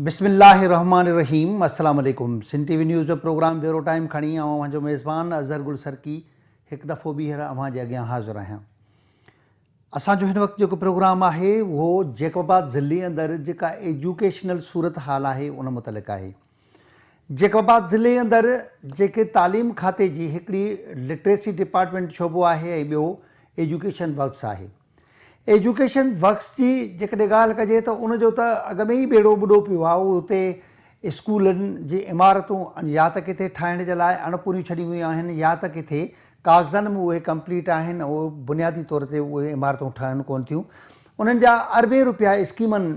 بسم الله الرحمٰن الرحيم السلام عليڪم سنڌ ٽي وي نيوز جو پروگرام بيورو ٽائيم کڻي آئون اوهان جو ميزبان اظهر گل سرڪي هڪ دفعو ٻيهر اوهان جي اڳيان حاضر آهيان اسان جو هن وقت جيڪو پروگرام آهي اهو جيڪب آباد ضلعي اندر جيڪا ايجوڪيشنل صورت حال آهي ان متعلق آهي جيڪب آباد ضلعي اندر جيڪي تعليم کاتي جي هڪڙي لٽريسي ڊپارٽمينٽ شعبو آهي ۽ ٻيو ايجوڪيشن ورڪس آهي ايجوڪيشن ورڪس جي جيڪڏهن ڳالهه ڪجي ته ان جو ته اڳ ۾ ئي ٻيڙو ٻڏو پيو آهي اهو اتي اسڪولن جي عمارتون يا ته ڪٿي ٺاهڻ جي لاء اڻپوريون ڇڏيون ويون آهن يا ته ڪٿي ڪاغذن ۾ اهي ڪمپليٽ آهن اهي بنيادي طور تي اهي عمارتون ٺهن ڪونه ٿيون انهن جا اربين روپيا اسڪيمن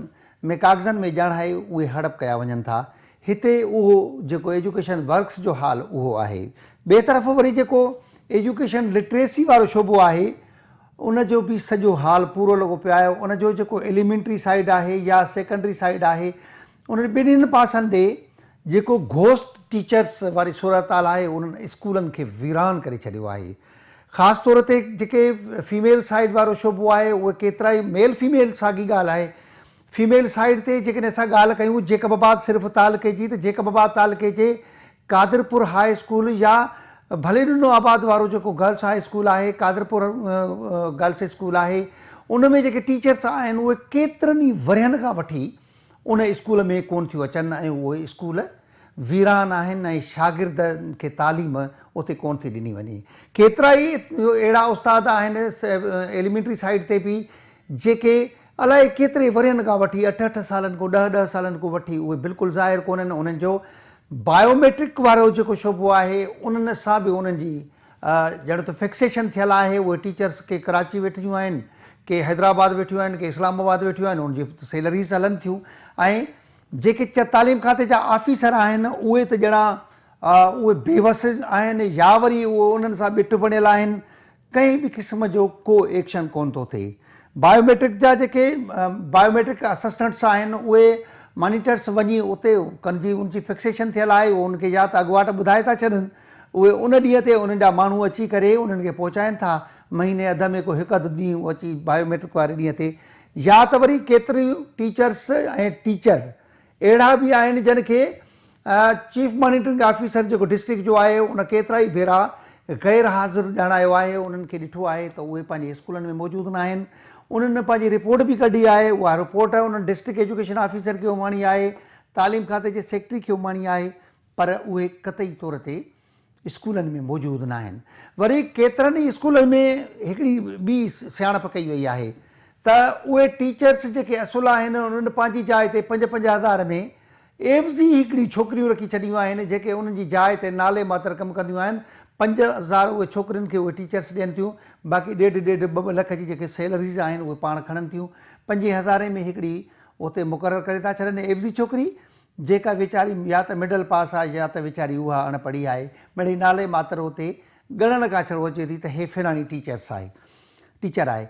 ۾ ڪاغذن ۾ ڄاڻائي اهي هڙپ ڪيا وڃن ٿا هتي اهو جيڪو ايجوڪيشن ورڪس جو حال اهو آهي ٻئي طرف وري جيڪو ايجوڪيشن لٽريسي وارو شعبو آهي ان جو به سڄو حال پورو لڳو پيو آهي ان جو جيڪو ايليمينٽري سائيڊ آهي يا سيڪنڊري سائيڊ آهي انهن ٻنهين پاسن ڏي جيڪو گهوسٽ ٽيچرس واري صورتحال آهي انهن اسڪولن کي ويران ڪري ڇڏيو آهي خاص طور تي جيڪي فيميل سائيڊ وارو شعبو آهي اهي ڪيترائي ميل فيميل ساڳي ڳالهه آهي فيميل سائيڊ تي جيڪڏهن اسان ڳالهه ڪيون جيڪب آباد صرف تعلقي جي ته جيڪب آباد تعلقي جي قادرپور هاء اسڪول يا ڀلي ڏنو آباد وارو جيڪو گرلس هاء اسڪول آهي قادرپور گرلس اسڪول آهي ان ۾ جيڪي ٽيچرس آهن اهي ڪيترن ئي ورهين کان وٺي ان اسڪول ۾ ڪون ٿيون اچن ۽ اهي اسڪول ويران آهن ۽ شاگردن کي تعليم اتي ڪون ٿي ڏني وڃي ڪيترا ئي اهڙا استاد آهن ايليمينٽري سائيڊ تي به جيڪي الائي ڪيتري ورهين کان وٺي اٺ اٺ سالن کان ڏهه ڏهه سالن کان وٺي اهي بلڪل ظاهر ڪونهن انهن جو بايوميٽرڪ وارو جيڪو شعبو آهي انهن سان به انهن جي ڄڻ ته فڪسيشن ٿيل آهي اهي ٽيچرس ڪي ڪراچي ويٺيون آهن ڪي حيدرآباد ويٺيون آهن ڪي اسلام آباد ويٺيون آهن انهن جي سيلريز هلن ٿيون ۽ جيڪي تعليم کاتي جا آفيسر آهن اهي ته ڄڻا اهي بيوس آهن يا وري اهي انهن سان ٻٽ بڻيل آهن ڪنهن به قسم جو ڪو ايڪشن ڪونه ٿو ٿئي. بايوميٽرڪ جا جيڪي بايوميٽرڪ اسسٽنٽس آهن اهي مانيٽرس وڃي اتي ڪن جي ان جي فڪسيشن ٿيل آهي اهي ان کي يا ته اڳواٽ ٻڌائي ٿا ڇڏن اهي ان ڏينهن تي انهن جا ماڻهو اچي ڪري انهن کي پهچائن ٿا مهيني اڌ ۾ ڪو هڪ اڌ ڏينهن اچي بايوميٽرڪ واري ڏينهن تي يا ته وري ڪيتريون ٽيچرس ۽ ٽيچر اهڙا به آهن جن کي چيف مانيٽرنگ آفيسر جيڪو ڊسٽرڪٽ جو آهي ان ڪيترائي ڀيرا غير حاضر ڄاڻايو آهي انهن کي ڏٺو آهي ته اهي پنهنجي اسڪولن ۾ موجود نه آهن انهن پنهنجي رپورٽ به ڪڍي آهي اها رپورٽ انهن ڊسٽرڪٽ ايجوڪيشن آفيسر کي اماڻي آهي تعليم کاتي جي سيڪريٽري کي اماڻي آهي پر اهي قطعي طور تي اسڪولن ۾ موجود ناهن. وري ڪيترن ئي اسڪولن ۾ هڪڙي ٻي سياڻپ ڪئي وئي آهي ته اهي ٽيچرس جيڪي اصل آهن انهن پنهنجي جاء تي پنج پنج هزار ۾ عيوضي هڪڙيون ڇوڪريون رکي ڇڏيون آهن جيڪي انهن جي جاء تي نالي ماتر ڪم ڪنديون آهن 5000 اهي ڇوڪرين کي اهي ٽيچرس ڏين ٿيون باقي ڏيڍ ڏيڍ ٻه ٻه لک جي جيڪي سيلريز آهن اهي پاڻ کڻن ٿيون پنجين هزارين ۾ هڪڙي اتي مقرر ڪري ٿا ڇڏن عيوضي ڇوڪري جيڪا ويچاري يا ته مڊل پاس آهي يا ته ويچاري اها اڻ پڙهي آهي، مڙئي نالي ماتر اتي ڳڻڻ کان ڇڙو اچي ٿي ته هي فلاڻي ٽيچرس آهي، ٽيچر آهي.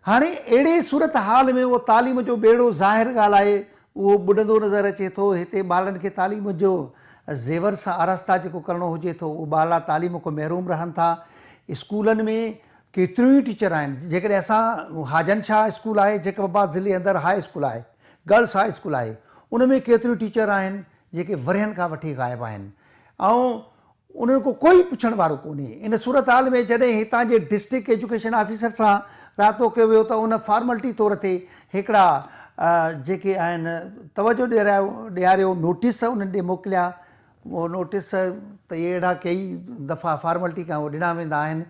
هاڻي اهڙي صورت حال ۾ اهو تعليم جو ٻيڙو ظاهر ڳالهه آهي اهو ٻڏندو نظر اچي ٿو. هتي ٻارڙن کي تعليم جو زيور سان آراسته جيڪو ڪرڻو هجي ٿو اهو ٻارڙا تعليم کان محروم رهن ٿا. اسڪولن ۾ ڪيتريون ئي ٽيچر آهن جيڪڏهن اسان حاجن شاهه اسڪول آهي جيڪب آباد ضلعي اندر هاء اسڪول آهي گرلس هاء اسڪول آهي ان ۾ ڪيتريون ٽيچر آهن جيڪي ورهين کان وٺي غائب آهن ۽ انهن کو ڪوئي پڇڻ وارو ڪونهي ان صورتحال ۾ جڏهن هتان جي ڊسٽرڪٽ ايجوڪيشن آفيسر سان رابطو ڪيو ويو ته ان فارملٽي طور تي هڪڙا جيڪي آهن توجه ڏياريو نوٽيس انهن ڏي موڪليا اهو نوٽيس ته اهڙا ڪيئي دفعا فارملٽي کان اهي ڏنا ويندا آهن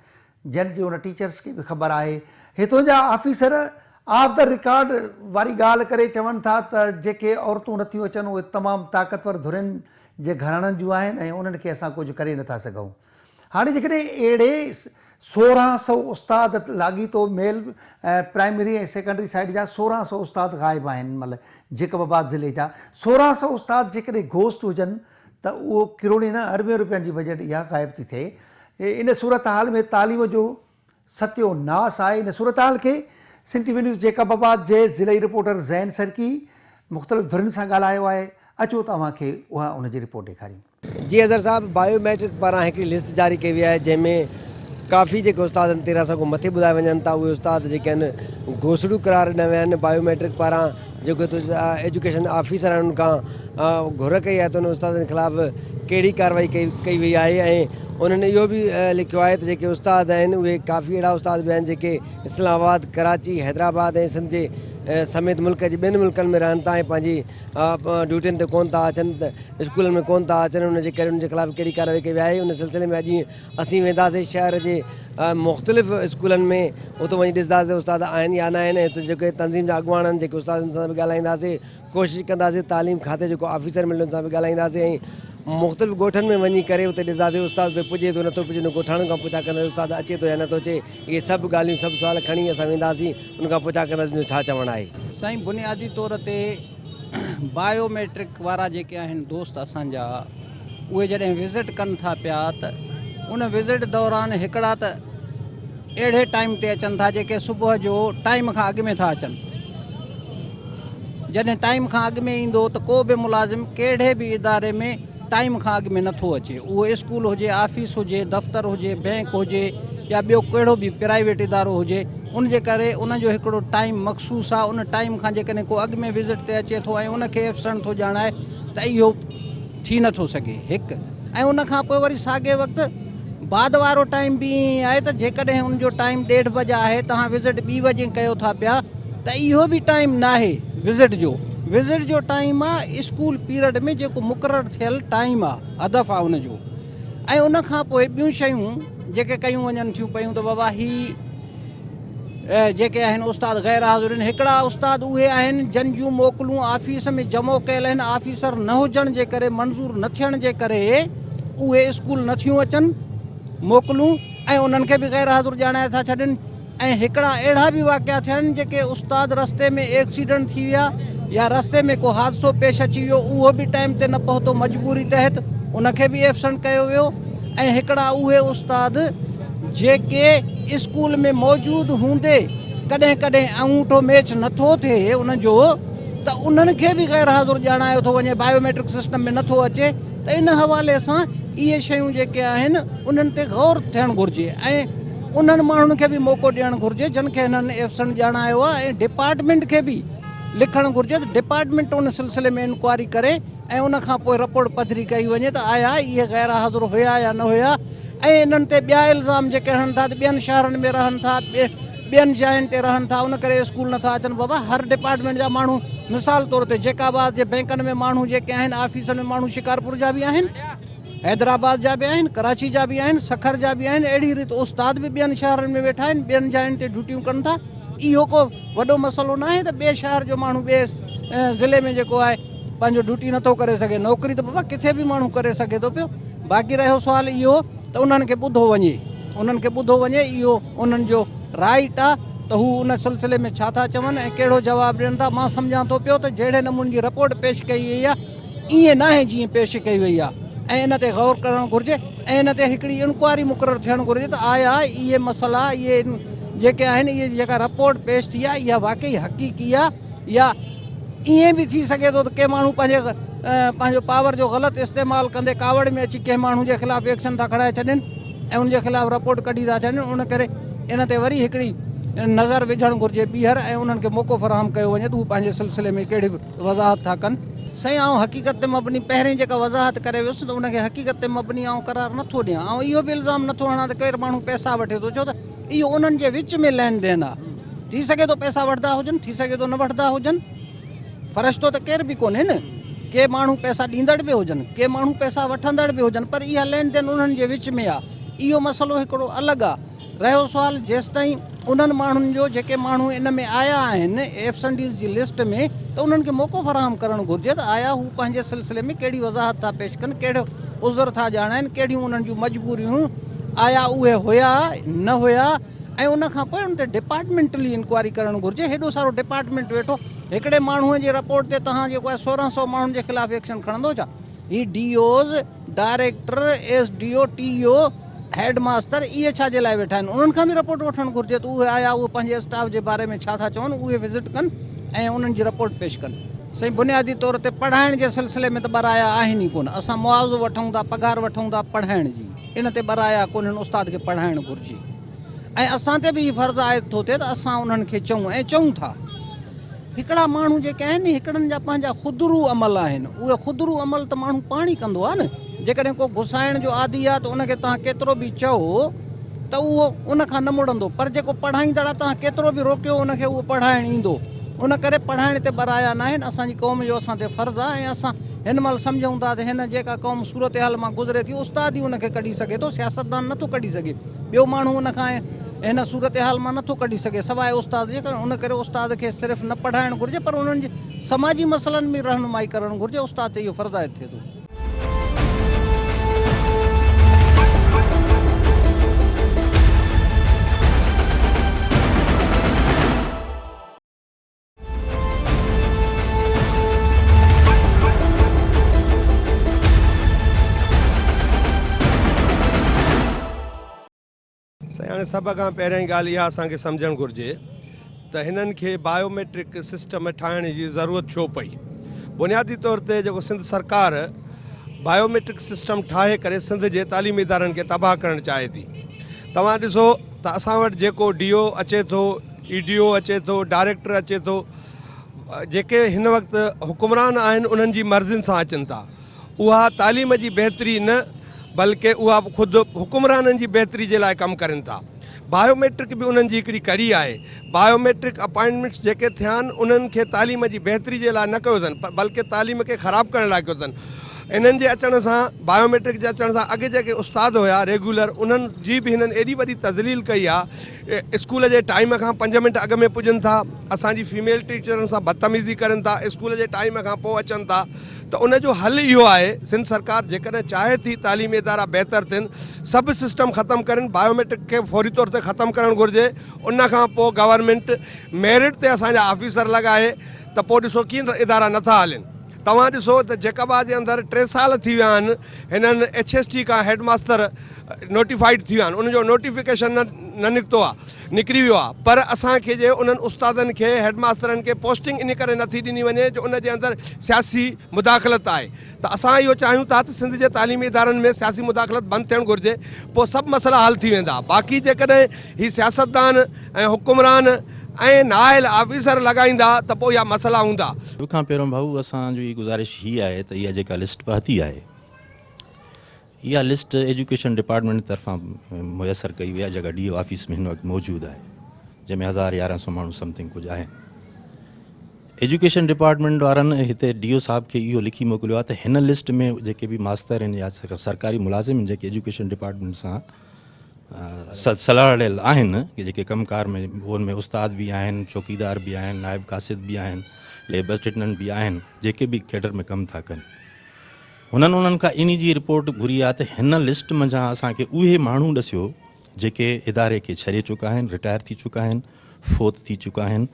جن جي ان ٽيچرس کي به خبر آهي. هتون جا آفيسر آف the record واري ڳالهه ڪري چون ٿا ته جيڪي عورتون نٿيون اچن اهي تمام طاقتور ڌرين جي گهراڻن جون آهن ۽ انهن کي اسان ڪجهه ڪري نٿا سگهون. هاڻي جيڪڏهن اهڙي 1600 استاد لاڳيتو ميل پرائمري ۽ سيڪنڊري سائيڊ جا 1600 استاد غائب آهن هن مهل جيڪب آباد ضلعي جا 1600 استاد جيڪڏهن گهوسٽ هجن ته اهو ڪروڙين نه اربين روپين جي بجيٽ اها غائب ٿي ٿئي ان صورتحال ۾ تعليم جو ستيو ناس آهي ان صورتحال کي Sindh T V news Jacobabad جي ضلعي رپورٽر زين سرڪي مختلف ڌرين سان ڳالهايو آهي اچو ته اوهان کي اها ان جي رپورٽ ڏيکاريون. جي اظهر صاحب بايو ميٽرڪ پاران هڪڙي لسٽ جاري ڪئي وئي آهي جنهن ۾ ڪافي جيڪي استاد آهن 13 سو کان مٿي ٻڌايا وڃن ٿا اهي استاد جيڪي آهن گوسڙو قرار ڏنا ويا آهن بايو ميٽرڪ پاران جيڪو ايجوڪيشن آفيسر آهن ان کان گهر ڪئي آهي ته ان استادن خلاف ڪهڙي ڪارروائي ڪئي ڪئي وئي آهي ۽ انهن اهو به لکيو آهي ته جيڪي استاد آهن اهي ڪافي اهڙا استاد به آهن جيڪي اسلام آباد، ڪراچي، حيدرآباد ۽ سنڌ جي سميت ملڪ جي ٻين ملڪن ۾ رهن ٿا ۽ پنهنجي ڊيوٽين تي ڪونه ٿا اچن اسڪولن ۾ ڪونه ٿا اچن ان جي ڪري ان جي خلاف ڪهڙي ڪارروائي ڪئي وئي آهي ان سلسلي ۾ اڄ اسين وينداسين شهر جي مختلف اسڪولن ۾ اتي وڃي ڏسنداسين استاد آهن يا نه آهن ۽ اتي جيڪي تنظيم جا اڳواڻ آهن جيڪي استاد انهن سان به ڳالهائينداسين ڪوشش ڪنداسين تعليم کاتي جيڪو آفيسر ملي ان سان به ڳالهائينداسين ۽ مختلف ڳوٺن ۾ وڃي ڪري اتي ڏسنداسين استاد اتي پڄي ٿو نٿو پڄي ان ڳوٺاڻن کان پڇا ڪنداسين استاد اچي ٿو يا نٿو اچي اهي سڀ ڳالهيون سڀ سوال کڻي اسان وينداسين ان کان پڇا ڪنداسين جو ڇا چوڻ آهي. سائين بنيادي طور تي بايو ميٽرڪ وارا جيڪي آهن دوست اسان جا اهي جڏهن وزٽ ڪن ٿا پيا ته ان وزٽ دوران هڪڙا ته اهڙي ٽائيم تي اچن ٿا جيڪي صبح جو ٽائيم کان اڳ ۾ ٿا اچن جڏهن ٽائيم کان اڳ ۾ ايندو ته ڪو به ملازم ڪهڙي به اداري ۾ ٽائيم کان اڳ ۾ نٿو اچي اهو اسڪول هجي آفيس هجي دفتر هجي بئنڪ هجي يا ٻيو ڪهڙو به پرائيويٽ ادارو هجي ان جي ڪري ان جو هڪڙو ٽائيم مخصوص آهي ان ٽائيم کان جيڪڏهن ڪو اڳ ۾ وزٽ تي اچي ٿو ۽ ان کي ايبسنٽ ٿو ڄاڻائي ته اهو ٿي نٿو سگهي هڪ ۽ ان کان پوء وري ساڳئي وقت بعد وارو ٽائيم به ائين ئي آهي ته جيڪڏهن ان جو ٽائيم ڏيڍ بجا آهي توهان وزٽ ٻي بجي ڪيو ٿا پيا ته اهو به ٽائيم ناهي وزٽ جو وزٽ جو ٽائيم آ اسڪول پيرڊ ۾ جيڪو مقرر ٿيل ٽائيم آ هدف آ ان جو ۽ ان کان پوء ٻيون شيون جيڪي ڪيون وڃن ٿيون پيون ته بابا هي جيڪي آهن استاد غير حاضر آهن هڪڙا استاد اهي آهن جن جون موڪلون آفيس ۾ جمع ڪيل آهن آفيسر نه هجڻ جي ڪري منظور نه ٿيڻ جي ڪري اهي اسڪول نه ٿيون اچن موڪلون ۽ انهن کي به غير حاضر ڄاڻائي ٿا ڇڏين ۽ هڪڙا اهڙا به واقعا ٿيا آهن جيڪي استاد رستي ۾ ايڪسيڊنٽ ٿي ويا يا رستي ۾ ڪو حادثو پيش اچي ويو اهو به ٽائيم تي نه پهتو مجبوري تحت ان کي به ايبسنٽ ڪيو ويو ۽ هڪڙا اهي استاد جيڪي اسڪول ۾ موجود هوندي ڪڏهن ڪڏهن انگوٺو ميچ نٿو ٿئي انهن جو ته انهن کي به غير حاضر ڄاڻايو ٿو وڃي بايوميٽرڪ سسٽم ۾ نٿو اچي ته ان حوالي سان اهي شيون جيڪي آهن انهن تي غور ٿيڻ گهرجي ۽ انهن ماڻهن کي به موقعو ڏيڻ گهرجي جن کي هنن ايبسنٽ ڄاڻايو آهي ۽ ڊپارٽمينٽ کي به لکڻ گهرجي ته ڊپارٽمينٽ ان سلسلي ۾ انڪوائري ڪري ۽ ان کان پوء رپورٽ پڌري ڪئي وڃي ته آيا اهي غير حاضر هيا يا نه هيا ۽ انهن تي ٻيا الزام جيڪي هڻن ٿا ته ٻين شهرن ۾ رهن ٿا ٻين جاين تي رهن ٿا ان ڪري اسڪول نٿا اچن بابا هر ڊپارٽمينٽ جا ماڻهو مثال طور تي جيڪب آباد جي بئنڪن ۾ ماڻهو جيڪي آهن آفيسن ۾ ماڻهو شڪارپور جا به آهن حيدرآباد جا به آهن ڪراچي جا به آهن سکر جا به آهن اهڙي ريت استاد به ٻين شهرن ۾ ويٺا آهن ٻين جاين تي ڊيوٽيون ڪن ٿا اهو ڪو وڏو مسئلو ناهي ته ٻئي شهر جو ماڻهو ٻئي ضلعي ۾ جيڪو آهي پنهنجو ڊيوٽي نٿو ڪري سگهي نوڪري ته بابا ڪٿي به ماڻهو ڪري سگهي ٿو پيو باقي رهيو سوال اهو ته انهن کي ٻڌو وڃي انهن کي ٻڌو وڃي اهو انهن جو رائيٽ آهي ته هو ان سلسلي ۾ ڇا ٿا چون ۽ ڪهڙو جواب ڏين ٿا مان سمجهان ٿو پيو ته جهڙي نموني جي رپورٽ پيش ڪئي وئي آهي ائين ناهي جيئن پيش ڪئي وئي آهي ۽ ان تي غور ڪرڻ گهرجي ۽ ان تي هڪڙي انڪوائري مقرر ٿيڻ گهرجي ته آيا اهي مسئلا اهي جيڪي آهن اهي جيڪا رپورٽ پيش ٿي آهي اها واقعي حقيقي آهي يا ائين به ٿي سگهي ٿو ته ڪي ماڻهو پنهنجي پنهنجو پاور جو غلط استعمال ڪندي ڪاوڙ ۾ اچي ڪنهن ماڻهو جي خلاف ايڪشن ٿا کڻائي ڇڏين ۽ ان جي خلاف رپورٽ ڪڍي ٿا ڇڏين ان ڪري ان تي وري هڪڙي نظر وجهڻ گهرجي ٻيهر ۽ انهن کي موقعو فراهم ڪيو وڃي ته هو پنهنجي سلسلي ۾ ڪهڙي وضاحت ٿا ڪن. سائين آئون حقيقت تي مبني پهرين جيڪا وضاحت ڪري ويس ته ان کي حقيقت تي مبني آئون قرار نه ٿو ڏيان. آئون اهو به الزام نه ٿو هڻان ته ڪير ماڻهو پئسا وٺي ٿو ڇو ته اهو انهن جي وچ ۾ لين دين آ. ٿي سگهي ٿو پئسا وٺندا هجن ٿي سگهي ٿو نه وٺندا هجن. فرشتو ته ڪير به ڪونهي نه. ڪي ماڻهو پئسا ڏيندڙ به هجن ڪي ماڻهو پئسا وٺندڙ به هجن پر اها لين دين انهن جي وچ ۾ آ. اهو مسئلو هڪڙو الڳ آ. رهيو سوال جيستائين انهن ماڻهن جو جيڪي ماڻهو ان ۾ آيا آهن ايبسنٽيز جي لسٽ ۾ ته انهن کي موقعو فراهم ڪرڻ گهرجي ته آيا هو پنهنجي سلسلي ۾ ڪهڙي وضاحت ٿا پيش ڪن ڪهڙو عذر ٿا ڄاڻائن ڪهڙيون انهن جون مجبوريون آيا اهي هيا نه هيا ۽ ان کان پوء ان تي ڊپارٽمينٽلي انڪوائري ڪرڻ گهرجي هيڏو سارو ڊپارٽمينٽ ويٺو هڪڙي ماڻهو جي رپورٽ تي توهان جيڪو آهي 16 سو ماڻهن جي خلاف ايڪشن کڻندو ڇا هي D Os director, S D O, T O, head master اهي ڇا جي لاء ويٺا آهن انهن کان به رپورٽ وٺڻ گهرجي ته اهي آيا اهي پنهنجي اسٽاف جي باري ۾ ڇا ٿا چون اهي وزٽ ڪن ۽ انهن جي رپورٽ پيش ڪن. سائين بنيادي طور تي پڙهائڻ جي سلسلي ۾ ته ٻرايا آهن ئي ڪونه اسان معاوضو وٺون ٿا پگهار وٺون ٿا پڙهائڻ جي ان تي ٻرايا ڪونهن استاد کي پڙهائڻ گهرجي ۽ اسان تي به هي فرض عائد ٿو ٿئي ته اسان انهن کي چئون ۽ چئون ٿا. هڪڙا ماڻهو جيڪي آهن ني هڪڙن جا پنهنجا خودرو عمل آهن اهي خودرو عمل ته ماڻهو پاڻ ئي ڪندو آهي نه جيڪڏهن ڪو گسائڻ جو عادي آهي ته ان کي توهان ڪيترو به چئو ته اهو ان کان نه مڙندو پر جيڪو پڙهائيندڙ آهي توهان ڪيترو به روڪيو ان کي اهو پڙهائڻ ايندو ان ڪري پڙهائڻ تي ٻرايا ناهن اسان جي قوم جو اسان تي فرض آهي ۽ اسان هن مهل سمجهون ٿا ته هن جيڪا قوم صورتحال مان گذري ٿي استاد ئي ان کي ڪڍي سگهي ٿو سياستدان نٿو ڪڍي سگهي ٻيو ماڻهو ان کان هن صورتحال مان نٿو ڪڍي سگهي سواء استاد جي ان ڪري استاد کي صرف نه پڙهائڻ گهرجي پر انهن جي سماجي مسئلن ۾ رهنمائي ڪرڻ گهرجي استاد تي اهو فرض عائد ٿئي ٿو. سائين هاڻي سڀ کان پهريائين ڳالهه اها اسان کي سمجهڻ گهرجي ته هنن کي بايو ميٽرڪ سسٽم ٺاهڻ جي ضرورت ڇو پئي؟ بنيادي طور تي جيڪو سنڌ سرڪار بايو ميٽرڪ سسٽم ٺاهي ڪري سنڌ جي تعليمي ادارن کي تباهه ڪرڻ چاهي ٿي. توهان ڏسو ته اسان وٽ جيڪو ڊي او اچي ٿو، اي ڊي او اچي ٿو، ڊائريڪٽر اچي ٿو، جيڪي هن وقت حڪمران آهن انهن جي مرضين سان اچن ٿا. اها تعليم جي بهتري نه بلڪه اها خود حڪمرانن جي بهتري جي لاء ڪم ڪرين ٿا. بايو ميٽرڪ به انهن جي هڪڙي ڪڙي آهي. بايو ميٽرڪ اپائنٽمينٽس جيڪي ٿيا آهن انهن کي تعليم جي بهتري جي لاء نه ڪيو اٿن بلڪه تعليم کي خراب ڪرڻ لاء ڪيو اٿن. انهن جي اچڻ سان بايو ميٽرڪ جي اچڻ سان اڳ جيڪي استاد هيا ريگيولر انهن جي به هنن ايڏي وڏي تذليل ڪئي آهي اسڪول جي ٽائيم کان پنج منٽ اڳ ۾ پڄن ٿا اسان جي فيميل ٽيچرن سان بدتميزي ڪرين ٿا اسڪول جي ٽائيم کان پوء اچن ٿا ته ان جو حل اهو آهي سنڌ سرڪار جيڪڏهن چاهي ٿي تعليمي ادارا بهتر ٿين سڀ سسٽم ختم ڪرين بايوميٽرڪ کي فوري طور تي ختم ڪرڻ گهرجي ان کان پوء گورنمينٽ ميرٽ تي اسان جا آفيسر لڳائي ته پوء ڏسو ڪيئن ته ادارا نٿا هلين توهان ڏسو ته جيڪب آباد جي اندر ٽي سال ٿي ويا آهن هنن ايڇ ايس ٽي کان هيڊ ماستر نوٽيفائيڊ ٿي ويا آهن ان جو نوٽيفڪيشن نه نڪتو آهي نڪري ويو آهي پر اسان کي جي انهن استادن کي هيڊ ماسترن کي پوسٽنگ ان ڪري نٿي ڏني وڃي جو ان جي اندر سياسي مداخلت آهي ته اسان اهو چاهيون ٿا ته سنڌ جي تعليمي ادارن ۾ سياسي مداخلت بند ٿيڻ گهرجي پوء سڀ مسئلا حل ٿي ويندا باقي جيڪڏهن هي سياستدان ۽ حڪمران ۽ نااهل آفيسر لڳائيندا ته پوء اها مسئلا هوندا. سڀ کان پهريون ڀائو اسان جو هي گذارش هي آهي ته اها جيڪا لسٽ پهتي آهي اها لسٽ ايجوڪيشن ڊپارٽمينٽ طرفان ميسر ڪئي وئي آهي جيڪا ڊي او آفيس ۾ هن وقت موجود آهي جنهن ۾ 1100 ماڻهو سمٿنگ ڪجهه آهن ايجوڪيشن ڊپارٽمينٽ وارن هتي ڊي او صاحب کي اهو لکي موڪليو آهي ته هن لسٽ ۾ جيڪي به ماستر آهن يا سرڪاري ملازم آهن جيڪي ايجوڪيشن ڊپارٽمينٽ سان سلهاڙيل آهن جيڪي ڪم ڪار ۾ ان ۾ استاد به آهن چوڪيدار به آهن نائب قاصد به آهن ليب اسسٽنٽ به آهن جيڪي به ڪيڊر ۾ ڪم ٿا ڪن هنن انهن کان انهي جي رپورٽ گهري آهي ته هن لسٽ منجهان اسان کي اهي ماڻهو ڏسيو جيڪي اداري کي ڇڏي چڪا آهن، رٽائر ٿي چڪا آهن، فوت ٿي چڪا آهن.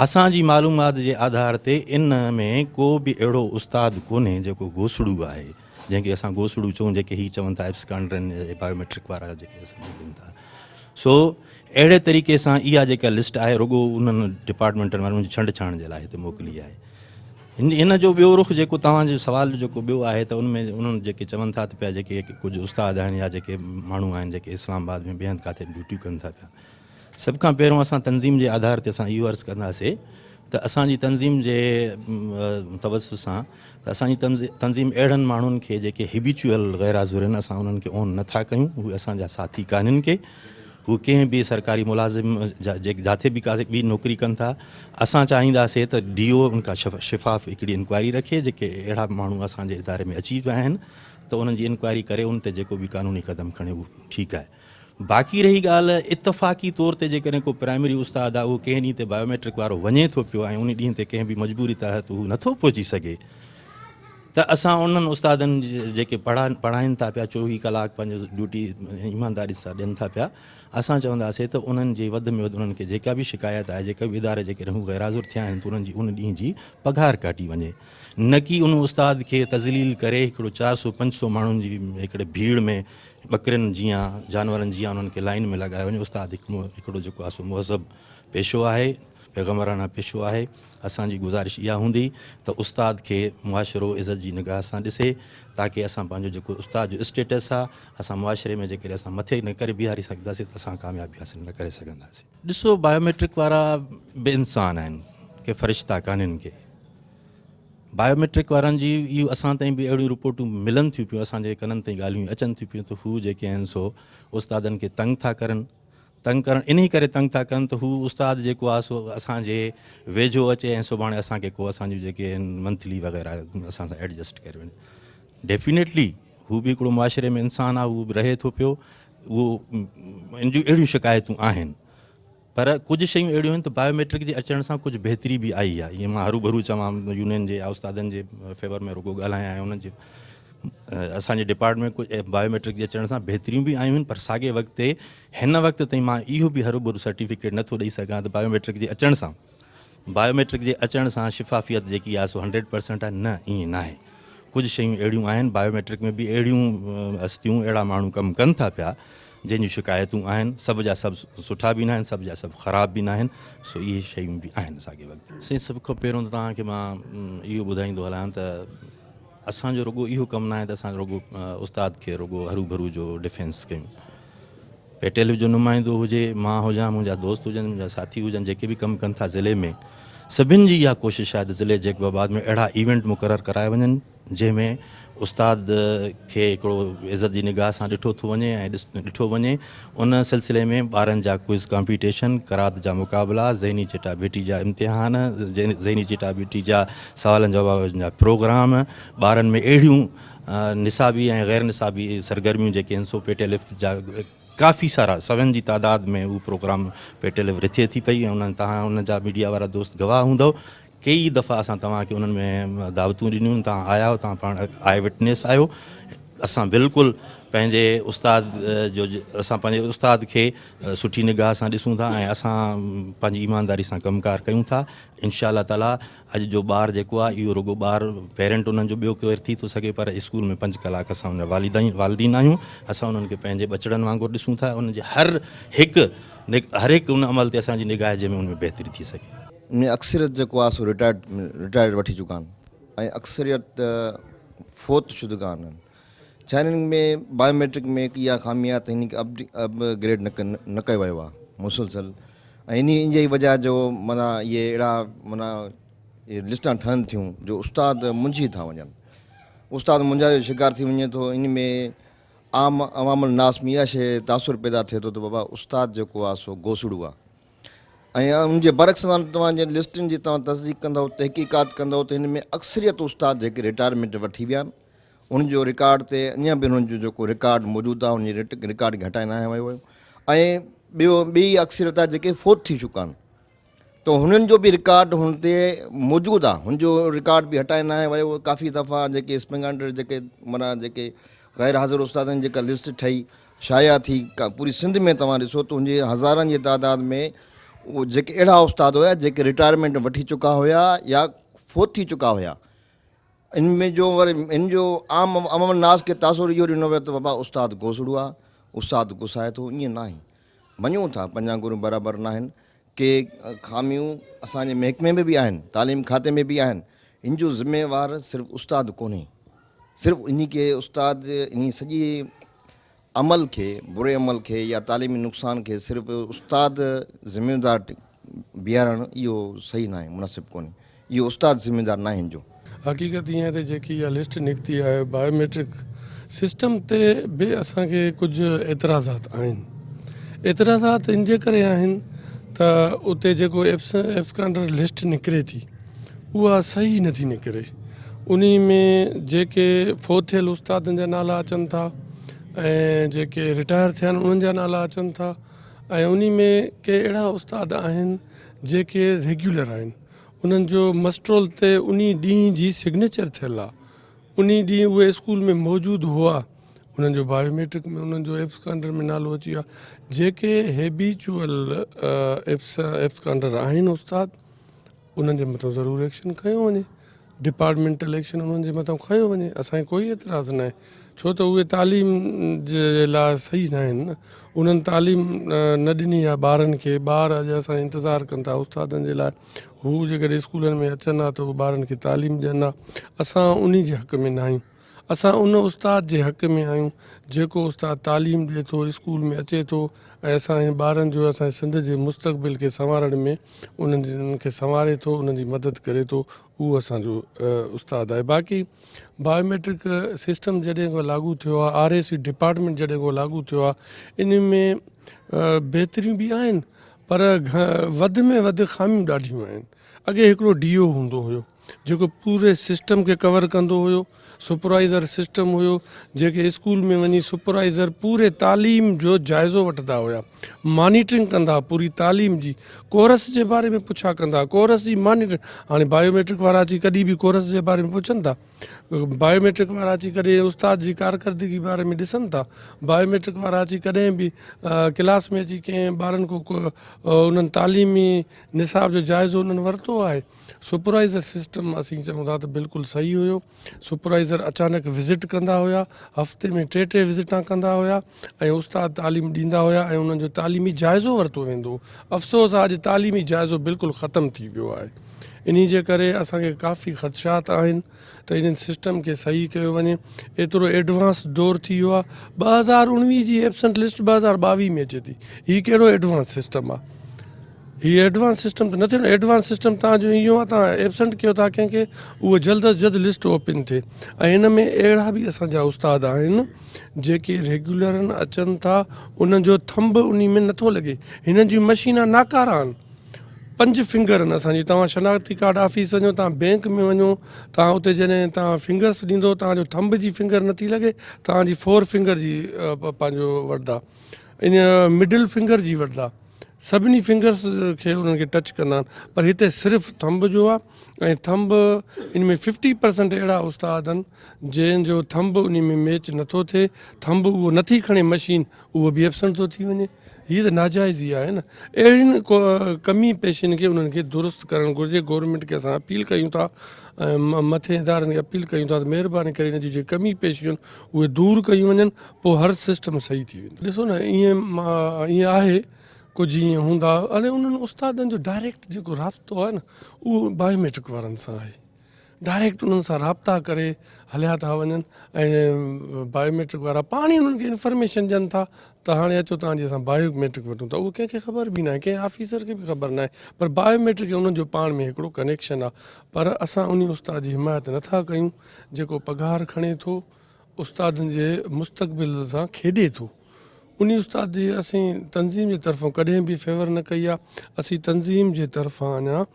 اسان جي معلومات جي آڌار تي ان ۾ ڪو به اهڙو استاد ڪونهي جيڪو گوسڙو آهي، جنهن کي اسان گوسڙو چئون جيڪي هي چون ٿا ايبسڪانڊرن يا بايوميٽرڪ وارا جيڪي اسان کي ڏين ٿا. سو اهڙي طريقي سان اها جيڪا لسٽ آهي رڳو انهن ڊپارٽمينٽن وارن جي ڇنڊ ڇاڻ جي لاء هتي موڪلي آهي. ان جو ٻيو رخ جيڪو توهان جو سوال جو جيڪو ٻيو آهي ته ان ۾ انهن جيڪي چون ٿا ته پيا جيڪي ڪجهه استاد آهن يا جيڪي ماڻهو آهن جيڪي اسلام آباد ۾ ٻئي هنڌ ڪاٿي ڊيوٽيون ڪن ٿا پيا سڀ کان پهريون اسان تنظيم جي آڌار تي اسان اهو عرض ڪنداسي ته اسان جي تنظيم جي توسط سان ته اسان جي تنظيم اهڙن ماڻهن کي جيڪي هيبيچوئل غير حاضر آهن اسان انهن کي اون نٿا ڪيون هو اسان جا ساٿي ڪانهن ڪي هو ڪنهن به سرڪاري ملازم جاٿي به ڪاٿي ٻي نوڪري ڪن ٿا اسان چاهينداسي ته ڊي او ان کان شفاف هڪڙي انڪوائري رکي جيڪي اهڙا ماڻهو اسان جي اداري ۾ اچي ويا آهن ته انهن جي انڪوائري ڪري ان تي جيڪو به قانوني قدم کڻي اهو ٺيڪ آهي باقي رهي ڳالهه اتفاقي طور تي جيڪڏهن ڪو پرائمري استاد آهي اهو ڪنهن ڏينهن تي بايوميٽرڪ وارو وڃي ٿو پيو ۽ ان ڏينهن تي ڪنهن به مجبوري تحت هو نٿو پهچي سگهي ته اسان انهن استادن جيڪي پڙهائين ٿا پيا 24 ڪلاڪ پنهنجو ڊيوٽي ايمانداري سان ڏين ٿا پيا اسان چونداسين ته انهن جي وڌ ۾ وڌ انهن کي جيڪا به شڪايت آهي جيڪا به اداري جي ڪري هو غير حاضر ٿيا آهن ته انهن جي ان ڏينهن جي پگهار ڪاٽي وڃي نه ڪي ان استاد کي تذليل ڪري هڪڙو 400 500 ماڻهن جي هڪڙي ڀيڙ ۾ ٻڪرين جيان جانورن جيان انهن کي لائن ۾ لڳايو وڃي استاد هڪڙو جيڪو آهي سو مهذب پيشو آهي پيغمبرانه پيشو آهي، اسان جي گذارش اها هوندي ته استاد کي معاشرو عزت جي نگاهه سان ڏسي تاڪه اسان پنهنجو جيڪو استاد جو اسٽيٽس آ اسان معاشري ۾ جيڪڏهن اسان مٿي نه ڪري بيهاري سگهنداسين ته اسان ڪاميابي حاصل نه ڪري سگهنداسين. ڏسو بايوميٽرڪ وارا به انسان آهن ڪي فرشتا ڪانهن ڪي. بايوميٽرڪ وارن جي اهو اسان تائين به اهڙيون رپورٽون ملن ٿيون پيون اسان جي ڪنن تائين ڳالهيون اچن ٿيون پيون ته هو جيڪي آهن سو استادن کي تنگ ٿا ڪرن تنگ ڪرڻ انهي ڪري تنگ ٿا ڪن ته هو استاد جيڪو آهي سو اسان جي ويجهو اچي ۽ سڀاڻي اسان کي ڪو اسان جون جيڪي آهن منٿلي وغيره اسان سان ايڊجسٽ ڪري وڃي ڊيفينيٽلي هو به هڪڙو معاشري ۾ انسان آهي هو به رهي ٿو پيو اهو ان جون اهڙيون شڪايتون آهن پر ڪجهه شيون اهڙيون آهن ته بايوميٽرڪ جي اچڻ سان ڪجهه بهتري به آئي آهي ائين مان هروڀرو چوان يونين جي يا استادن جي فيور ۾ رڳو ڳالهايان ۽ انهن جي اسان جي ڊپارٽمينٽ ڪجهه بايوميٽرڪ جي اچڻ سان بهتريون به آيون آهن پر ساڳي وقت تي هن وقت تائين مان اهو به هروڀرو سرٽيفڪيٽ نٿو ڏئي سگهان ته بايوميٽرڪ جي اچڻ سان بايوميٽرڪ جي اچڻ سان شفافيت جيڪي آهي سو هنڊريڊ پرسنٽ آهي نه ائين ناهي ڪجهه شيون اهڙيون آهن بايوميٽرڪ ۾ به اهڙيون هستيون اهڙا ماڻهو ڪم ڪن ٿا پيا جنهن جون شڪايتون آهن سڀ جا سڀ سٺا به ناهن سڀ جا سڀ خراب به ناهن سو اهي شيون به آهن ساڳي وقت. سائين سڀ کان پهريون ته توهان کي مان اهو ٻڌائيندو هلان ته اسان جو رڳو اهو ڪم ناهي ته اسان رڳو استاد کي رڳو هرو ڀرو جو ڊفينس ڪيون پيٽيل جو نمائندو هجي مان هجان منهنجا دوست هجن منهنجا ساٿي هجن جيڪي به ڪم ڪن ٿا ضلعي ۾ سڀن جي اها ڪوشش آهي ته ضلعي جيڪب آباد ۾ اهڙا ايونٽ مقرر ڪرايا وڃن جنهن ۾ استاد کي هڪڙو عزت جي نگاهه سان ڏٺو ٿو وڃي ۽ ڏٺو وڃي ان سلسلي ۾ ٻارن جا ڪوئز ڪامپيٽيشن، قرات جا مقابلا، ذهني چٽاڀيٽي جا امتحان، ذهني چٽاڀيٽي جا سوالن جوابن جا پروگرام، ٻارن ۾ اهڙيون نصابي ۽ غير نصابي سرگرميون جيڪي آهن سو پي ٽي ايل ايف جا ڪافي سارا سون جي تعداد ۾ اهو programme P T L F رٿي ٿي پئي ۽ انهن تهان ان جا ميڊيا وارا دوست گواهه هوندؤ ڪيئي دفعا اسان توهان کي انهن ۾ دعوتون ڏنيون توهان آيا آهيو توهان پاڻ آء وٽنيس آهيو اسان بلڪل پنهنجي استاد جو اسان پنهنجي استاد کي سٺي نگاهه سان ڏسون ٿا ۽ اسان پنهنجي ايمانداري سان ڪم ڪار ڪيون ٿا انشاء الله تعالي اڄ جو ٻار جيڪو آهي اهو رڳو ٻار پيرنٽ انهن جو ٻيو ڪير ٿي ٿو سگهي پر اسڪول ۾ پنج ڪلاڪ اسان ان جا والدين والدين آهيون اسان انهن کي پنهنجي ٻچڙن وانگر ڏسون ٿا انهن جي هر هڪ هر هڪ ان عمل تي اسان جي نگاهه جنهن ۾ ان ۾ بهتري ٿي سگهي. ان ۾ اڪثريت جيڪو آهي سو رٽائرڊ رٽائرڊ وٺي چڪا آهن ۽ اڪثريت فوت شدگان آهن ڇا انهن ۾ بايوميٽرڪ ۾ هڪ اها خامي آهي ته هن کي اپ گريڊ نه ڪيو ويو آهي مسلسل ۽ انهي ان جي وجه جو معنيٰ اهي اهڙا معنيٰ اهي لسٽان ٺهن ٿيون جو استاد منجهي ٿا وڃن استاد منجهاري جو شڪار ٿي وڃي ٿو ان ۾ عام عوام الناس ۾ اها شيء تاثر پيدا ٿئي ٿو ته بابا استاد جيڪو آهي سو گوسڙو آهي ۽ ان جي برعڪس توهان جي لسٽن جي توهان تصديق ڪندؤ تحقيقات ڪندؤ ته هن ۾ اڪثريت استاد جيڪي رٽائرمينٽ وٺي ويا آهن انهن جو رڪارڊ تي اڃا به انهن جو جيڪو رڪارڊ موجود آهي ان جي رڪارڊ کي هٽائي ناهي ويو ۽ ٻيو ٻي اڪثريت آهي جيڪي فوت ٿي چڪا آهن ته هنن جو به رڪارڊ هن تي موجود آهي هن جو رڪارڊ به هٽائي ناهي ويو ڪافي دفعا جيڪي اسپنگانڊر جيڪي معنيٰ جيڪي غير حاضر استادن جي جيڪا لسٽ ٺهي شايع ٿي پوري سنڌ ۾ توهان ڏسو ته ان جي هزارن جي تعداد ۾ جيڪي اهڙا استاد هيا جيڪي رٽائرمينٽ وٺي چڪا هيا يا فوت ٿي چڪا هيا ان ۾ جو وري ان جو عام عوام الناس کي تاثر اهو ڏنو ويو ته بابا استاد گوسڙو آ استاد گسائي ٿو ائين ناهي مڃون ٿا پنجان گرو برابر ناهن ڪي خاميون اسان جي محڪمي ۾ به آهن تعليم کاتي ۾ به آهن ان جو ذميوار صرف استاد ڪونهي صرف انهي کي استاد انهي سڄي عمل کي بري عمل کي يا تعليمي نقصان کي صرف استاد ذميوار بيهارڻ اهو صحيح ناهي مناسب ڪونهي اهو استاد ذميوار ناهي ان جو. حقيقت ائين آهي ته جيڪي اها لسٽ نڪتي آهي بايوميٽرڪ سسٽم تي به اسان کي ڪجهه اعتراضات آهن اعتراضات ان جي ڪري آهن ته اتي جيڪو ايبسڪانڊر لسٽ نڪري ٿي اها صحيح نٿي نڪري. انهي ۾ جيڪي فوت ٿيل استادن جا نالا اچن ٿا ۽ جيڪي رٽائر ٿيا آهن انهن جا نالا اچن ٿا ۽ انهي ۾ ڪي اهڙا استاد آهن جيڪي ريگيولر آهن انهن جو مسٽرول تي انهي ڏينهن جي سگنيچر ٿيل آهي انهي ڏينهن اهي اسڪول ۾ موجود هئا انهن جو بايوميٽرڪ ۾ انهن جو ايبسڪانڊر ۾ نالو اچي ويو آهي جيڪي هيبيچوئل ايبسڪانڊر آهن استاد انهن جي مٿان ضرور ايڪشن کنيو وڃي ڊپارٽمينٽل ايڪشن انهن جي مٿان کنيو وڃي اسان کي ڪوئي اعتراض ناهي ڇو ته اهي تعليم جي لاء صحيح ناهن نه انهن تعليم نه ڏني آهي ٻارن کي ٻار اڄ اسان انتظار ڪن ٿا استادن جي لاء هو جيڪڏهن اسڪولن ۾ اچن ها ته هو ٻارن کي تعليم ڏين ها اسان انهي جي حق ۾ ناهيون. اسان ان استاد جي حق ۾ آهيون جيڪو استاد تعليم ڏئي ٿو، اسڪول ۾ اچي ٿو ۽ اسان جي ٻارن جو اسان جي سنڌ جي مستقبل کي سنوارڻ ۾ انهن کي سنواري ٿو، انهن جي مدد ڪري ٿو، اهو اسان جو استاد آهي. باقي بايوميٽرڪ سسٽم جڏهن کان لاڳو ٿيو آهي، آر اي سي ڊپارٽمينٽ جڏهن کان لاڳو ٿيو آهي، ان ۾ بهتريون به آهن پر وڌ ۾ وڌ خاميون ڏاڍيون آهن. اڳي هڪڙو ڊي او هوندو هيو جيڪو پوري سسٽم کي ڪور ڪندو هيو، سپروائيزر سسٽم هيو جيڪي اسڪول ۾ وڃي سپروائيزر پوري تعليم جو جائزو وٺندا هيا، مانيٽرنگ ڪندا هئا پوري تعليم جي، ڪورس جي باري ۾ پڇا ڪندا هئا، ڪورس جي مانيٽرنگ، هاڻي بايوميٽرڪ وارا اچي ڪڏهن به ڪورس جي باري ۾ پڇن ٿا؟ بايوميٽرڪ وارا اچي ڪڏهن استاد جي ڪارڪردگي باري ۾ ڏسن ٿا؟ بايوميٽرڪ وارا اچي ڪڏهن به ڪلاس ۾ اچي ڪنهن ٻارن کان انهن تعليمي نصاب جو جائزو انهن ورتو آهي؟ سپروائيزر سسٽم اسين چئون ٿا ته بلڪل صحيح هيو. سپروائيزر اچانڪ وزٽ ڪندا هيا، هفتي ۾ ٽي ٽي وزٽان ڪندا هيا ۽ استاد تعليم ڏيندا هيا ۽ انهن جو تعليمي جائزو ورتو ويندو هو. افسوس آهي اڄ تعليمي جائزو بلڪل ختم ٿي ويو آهي. انهي جي ڪري اسان کي ڪافي خدشات آهن ته انهن سسٽم کي صحيح ڪيو وڃي. ايترو ايڊوانس دور ٿي ويو آهي. 2019 جي ايبسنٽ لسٽ 2022 ۾ اچي ٿي. هي ڪهڙو ايڊوانس سسٽم آهي؟ هي ايڊوانس سسٽم ته نه ٿيو نه. ايڊوانس سسٽم تان جو ايو آهي تان ايبسنٽ ڪيو ٿا ڪنهن کي اهو جلد از جلد لسٽ اوپن ٿئي ۽ هن ۾ اهڙا به اسان جا استاد آهن جيڪي ريگيولرن اچن ٿا انهن جو ٿمب انهي ۾ نٿو لڳي. هنن جون مشينا ناڪارا آهن. پنج فنگر آهن اسان جي توهان شناختي ڪارڊ آفيس وڃو توهان بينڪ ۾ وڃو توهان اتي جڏهن توهان فنگرس ڏيندو توهان جو ٿمب جي فنگر نٿي لڳي توهان جي فور فنگر جي پنهنجو وٺندا ان مڊل فنگر جي وٺندا سڀني فنگرس کي انهن کي ٽچ ڪندا آهن پر هتي صرف ٿمب جو آهي ۽ ٿمب ان ۾ ففٽي پرسنٽ اهڙا استاد آهن جنهن جو ٿمب ان ۾ ميچ نٿو ٿئي ٿمب اهو نٿي کڻي مشين اهو به ايبسنٽ ٿو ٿي وڃي. هي ته ناجائزي آهي نه. اهڙين ڪمي پيشين کي انهن کي درست ڪرڻ گهرجي. گورنمينٽ کي اسان اپيل ڪيون ٿا ۽ مٿين ادارن کي اپيل ڪيون ٿا ته مهرباني ڪري ان جون جيڪي ڪمي پيشيون آهن اهي دور ڪيون وڃن پوء هر سسٽم صحيح ٿي ويندو. ڏسو نه ائين ائين آهي ڪجهه ائين هوندا اڙي انهن استادن جو ڊائريڪٽ جيڪو رابطو آهي نه اهو بايوميٽرڪ وارن سان آهي. ڊائريڪٽ انهن سان رابطا ڪري هليا ٿا وڃن ۽ بايوميٽرڪ وارا پاڻ ئي انهن کي انفارميشن ڏين ٿا ته هاڻي اچو توهان جي اسان بايوميٽرڪ وٺون ٿا اهو ڪنهن کي خبر به ناهي ڪنهن آفيسر کي به خبر ناهي پر بايوميٽرڪ ۽ انهن جو پاڻ ۾ هڪڙو ڪنيڪشن آهي پر اسان انهي استاد جي حمايت نٿا ڪيون جيڪو پگهار کڻي ٿو استادن جي مستقبل سان کيڏي ٿو. انهي استاد جي اسين تنظيم جي طرفان ڪڏهن به فيور نه ڪئي آ. اسين تنظيم جي طرفان اڃا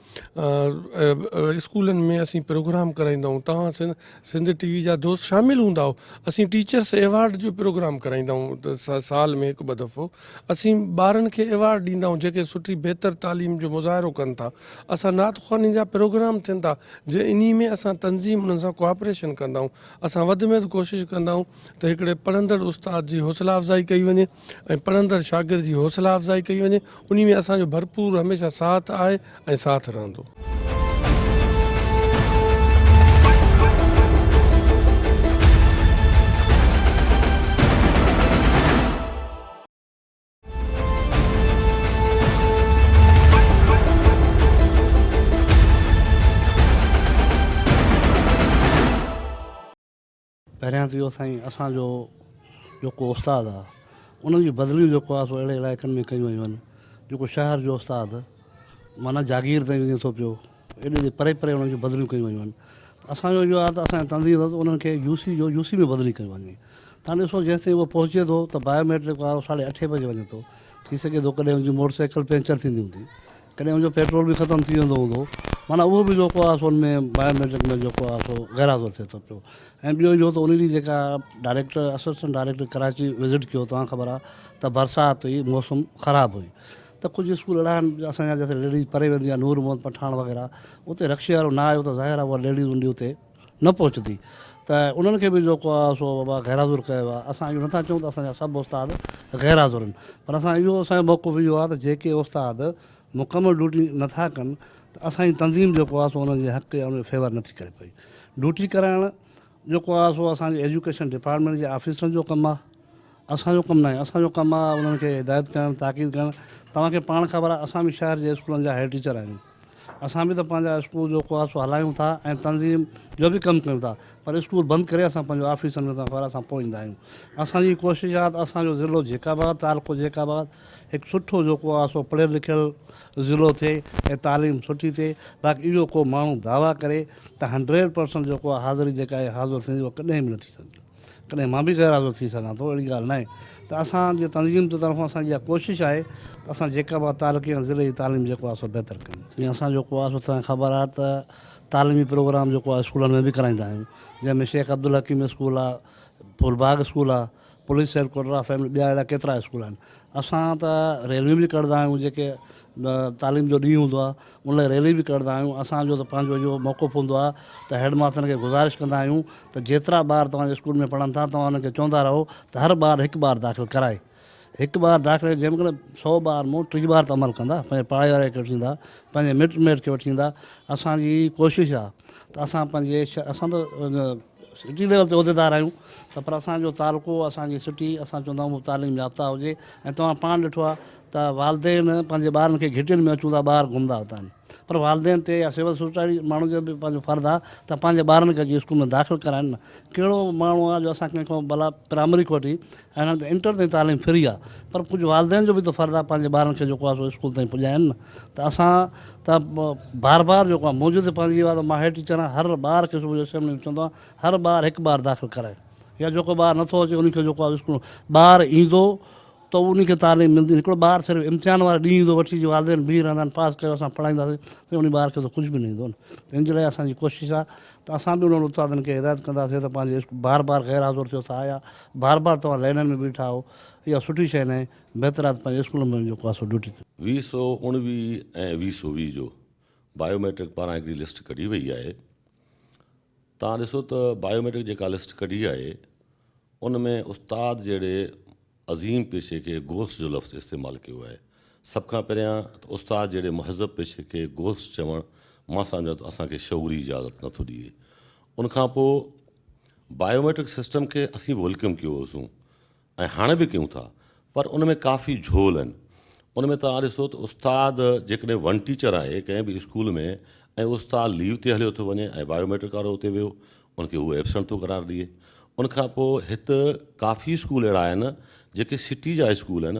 اسڪولن ۾ اسين پروگرام ڪرائيندا آهيون. توهان سنڌ ٽي وي جا دوست شامل هوندا آهو. اسين ٽيچرس ايوارڊ جو پروگرام ڪرائيندا آهيون سال ۾ هڪ ٻه دفعو. اسين ٻارن کي ايوارڊ ڏيندا آهيون جيڪي سٺي بهتر تعليم جو مظاهرو ڪن ٿا. اسان نعت خواني جا پروگرام ٿين ٿا جي انهي ۾ اسان تنظيم انهن سان ڪوآپريشن ڪندا آهيون. اسان وڌ ۾ وڌ ڪوشش ڪندا آهيون ته هڪڙي پڙهندڙ استاد جي حوصلا افزائي ڪئي وڃي ۽ پڙهندڙ شاگرد جي حوصلا افزائي ڪئي وڃي انهي ۾ اسان جو ڀرپور هميشه ساٿ آهي ۽ ساٿ رهندو. پهريان ته اهو سائين اسان جو جيڪو استاد آ انهن جون بدليون جيڪو آ سو اهڙي علائقن ۾ ڪيون ويون آهن جيڪو شهر جو استاد معنيٰ جاگير تائين وڃي ٿو پيو ايڏي ايڏي پري پري انهن جون بدليون ڪيون ويون آهن اسان جو اهو آ ته اسان جي تنظيم ته انهن کي يو سي جو يو سي ۾ بدلي ڪيو وڃي تان ڏسو جيستائين اهو پهچي ٿو ته بايو ميٽرڪ وارو ساڍي اٺين بجي وڃي ٿو ٿي سگهي ٿو ڪڏهن ان جي موٽر سائيڪل پنچر ٿيندي هوندي ڪڏهن ان جو پيٽرول به ختم ٿي ويندو هوندو معنيٰ اهو به جيڪو آهي سو ان ۾ بايو ميٽرڪ ۾ جيڪو آهي سو غير حاضر ٿئي ٿو پيو ۽ ٻيو اهو ته ان ڏينهن جيڪا director assistant director Karachi visit ڪيو توهان خبر آهي ته برسات هئي موسم خراب هئي ته ڪجهه اسڪول اهڙا آهن اسان جا جتي ليڊيز پري ويندي آهي نور محمد پٺاڻ وغيره اتي رڪشي وارو نه آيو ته ظاهر آهي اها ليڊيز ان ڏينهن اتي نه پهچندي ته انهن کي به جيڪو آهي سو بابا غير حاضر ڪيو ويو آهي. اسان اهو نٿا چئون ته اسان جا سڀ استاد غير حاضر آهن پر اسان اهو اسان جو موقف اهو آهي ته جيڪي استاد مڪمل ڊيوٽي نٿا ڪن ته اسان جي تنظيم جيڪو آهي سو انهن جي حق يا انهن جو فيور نٿي ڪري پئي. ڊيوٽي ڪرائڻ جيڪو آهي سو اسان جي ايجوڪيشن ڊپارٽمينٽ جي آفيسرن جو ڪم آهي اسان جو ڪم ناهي. اسان جو ڪم آهي انهن کي هدايت ڪرڻ تاڪيد ڪرڻ. توهان کي پاڻ خبر آهي اسان به شهر جي اسڪولن جا هيڊ ٽيچر آهيون. اسان به ته پنهنجا اسڪول جيڪو آهي سو هلايون ٿا ۽ تنظيم جو به ڪم ڪيون ٿا پر اسڪول بند ڪري اسان پنهنجو آفيسن ۾ تنخواهه اسان پوء ايندا آهيون. اسان جي ڪوشش آهي ته اسان جو ضلعو جيڪب آباد تعلقو جيڪب آباد هڪ سٺو جيڪو آهي سو پڙهيل لکيل ضلعو ٿئي ۽ تعليم سٺي ٿئي باقي اهو ڪو ماڻهو دعويٰ ڪري ته هنڊريڊ پرسنٽ جيڪو آهي حاضري جيڪا آهي حاضر ٿيندي اها ڪڏهن به نه ٿي سگهندي. ڪڏهن مان به غير حاضر ٿي سگهان ٿو اهڙي ڳالهه ناهي ته اسان جي تنظيم جي طرفان اسان جي اها ڪوشش آهي ته اسان جيڪب آباد تعلقي ۽ ضلعي جي تعليم جيڪو آهي سو بهتر ڪيون. جيئن اسان جيڪو آهي سو توهان کي خبر آهي ته تعليمي پروگرام جيڪو آهي اسڪولن ۾ به ڪرائيندا آهيون جنهن ۾ شيخ عبدالحڪيم اسڪول آهي ڦول باغ اسڪول آهي پوليس هيڊ ڪوارٽر آهي فيملي ٻيا اهڙا ڪيترا اسڪول آهن اسان ته ريليون به ڪڍندا آهيون جيڪي تعليم جو ڏينهن هوندو آهي ان لاء ريلي به ڪڍندا آهيون اسان جو ته پنهنجو اهو موقف هوندو آهي ته هيڊ ماسترن کي گذارش ڪندا آهيون ته جيترا ٻار توهان جي اسڪول ۾ پڙهن ٿا توهان انهن کي چوندا رهو ته هر ٻار هڪ ٻار داخل ڪرائي هڪ ٻار داخل جنهن مهل سو ٻار مون 30 ٻار ته عمل ڪندا پنهنجي پاڙي واري کي وٺي ايندا پنهنجي مٽ مائٽ کي وٺي ايندا اسان جي ڪوشش آهي ته اسان پنهنجي اسان ته سٽي ليول تي عهديدار آهيون ته پر اسان جو تعلقو اسان جي سٽي اسان چوندا آهيون تعليم يافته هجي ۽ توهان پاڻ ڏٺو آهي ته والدين پنهنجي ٻارن کي گهٽين ۾ اچون ٿا ٻاهر گهمندا وتن پر والدين تي يا سول سوسائٽي ماڻهن جو به پنهنجو فرض آهي ته پنهنجي ٻارن کي اچي اسڪول ۾ داخل ڪرائن نه ڪهڙو ماڻهو آهي جو اسان ڪنهن کان ڀلا پرائمري کان وٺي ۽ هاڻي ته انٽر تائين تعليم فري آهي پر ڪجهه والدين جو به ته فرض آهي پنهنجي ٻارن کي جيڪو آهي سو اسڪول تائين پڄائن نه ته اسان ته بار بار جيڪو آهي منهنجو ته پنهنجي اها ته مان هيڊ ٽيچر آهيان هر ٻار کي صبح جو اسيمبلي ۾ چوندو آهيان هر ٻار هڪ ٻار داخل ڪرائي يا جيڪو ٻار نٿو اچي ان کي جيڪو آهي اسڪول ٻار ايندو ته ان کي تعليم ملندي. هڪڙو ٻار صرف امتحان واري ڏينهن ايندو وٺي جي والدين بيهي رهندا آهن پاس ڪيو اسان پڙهائينداسين ته ان ٻار کي ته ڪجهه به نه ايندو نه ته ان جي لاء اسان جي ڪوشش آهي ته اسان به انهن استادن کي هدايت ڪنداسين ته پنهنجي بار بار غير حاضر ٿيو ٿا يا بار بار توهان لائنن ۾ بيٺا آهو اها سٺي شيء ناهي بهتر آهي ته پنهنجي اسڪول ۾ جيڪو آهي سو ڊيوٽي ڪيو. 2019 ۽ 2020 جو بايوميٽرڪ پاران هڪڙي لسٽ ڪڍي وئي آهي. توهان ڏسو ته بايوميٽرڪ جيڪا لسٽ ڪڍي آهي ان ۾ استاد جهڙي عظيم پيشي کي گوسٽ جو لفظ استعمال ڪيو آهي. سڀ کان پهريان ته استاد جهڙي مهذب پيشي کي گوسٽ چوڻ مان سمجهان ٿو اسان کي شعوري اجازت نٿو ڏئي. ان کان پوء بايوميٽرڪ سسٽم کي اسين به welcome ڪيو هوسون ۽ هاڻي به ڪيون ٿا پر ان ۾ ڪافي جهول آهن. ان ۾ توهان ڏسو ته استاد جيڪڏهن ون ٽيچر آهي ڪنهن به اسڪول ۾ ۽ استاد ليو تي هليو ٿو وڃي ۽ بايوميٽرڪ وارو اتي ويو ان کي هو ايبسنٽ ٿو قرار ڏئي. ان کان پوء هت ڪافي اسڪول اهڙا آهن جيڪي سٽي جا اسڪول آهن